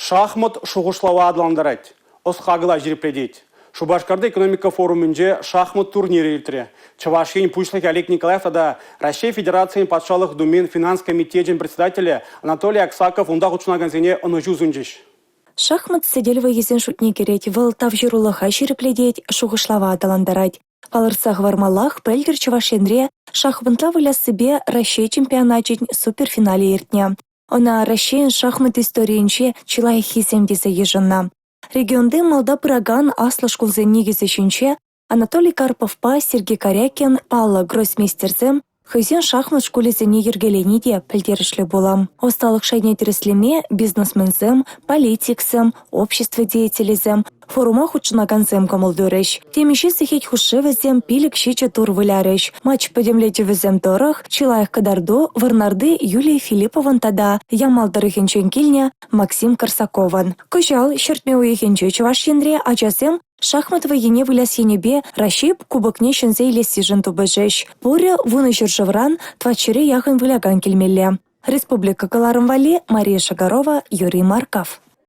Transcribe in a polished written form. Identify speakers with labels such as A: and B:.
A: Шахмат шухӑшлава аталантарать, ӑс-хакӑла ҫирӗплетет. Шупашкарти экономика форумӗнче шахмат турнирӗ иртрӗ. Чӑваш Ен Пуҫлӑхӗ Олег Николаев тата Раҫҫей Федерацийӗн Патшалӑх Думин финанс комитечӗн председателӗ Анатолий Аксаков унта хутшӑнакансене ӑнӑҫу сунчӗҫ.
B: Шахмат сӗтел вӑййисен шутне кӗрет. Вӑл тавҫӑрулӑха ҫирӗплетет, шухӑшлава аталантарать. Палӑртса хӑвармаллах, пӗлтӗр Чӑваш Енре шахматла выляссипе Раҫҫей чемпионачӗн суперфиналӗ иртнӗ. Ӑна Раҫҫейӗн шахмат историйӗнче чи лайӑххисем тесе йышӑннӑ. Регионти малта пыракан аслӑ шкулсен никӗсӗ ҫинче Анатолий Карповпа Сергей Карякин паллӑ гроссмейстерсем хӑйсен шахмат шкулӗсене йӗркелени те пӗлтерӗшлӗ пулӑм. Ӑсталӑх шайне тӗрӗслеме бизнесменсем, политиксем, общество деятелӗсем, форума хутшӑнакансем кӑмӑл турӗҫ. Темиҫе сехет хушши вӗсем 5-7 тур вылярӗҫ. Матч пӗтӗмлетӗвӗсем тӑрӑх чи лайӑх кӑтарту Вӑрнарти Юлия Филипповӑн тата Ямал тӑрӑхӗнчен килнӗ Максим Карсаковӑн. Кӑҫал ҫӗртме уйӑхӗнче Чӑваш Енре ачасем Шахмат вӑййине выляс енӗпе Раҫҫей кубокне ҫӗнсе илессишӗн тупӑшӗҫ. Пурӗ 10 ҫӗршывран 400 яхӑн вылякан килмелле. Республика кӑларӑм валли Мария Шагарова, Юрий Марков.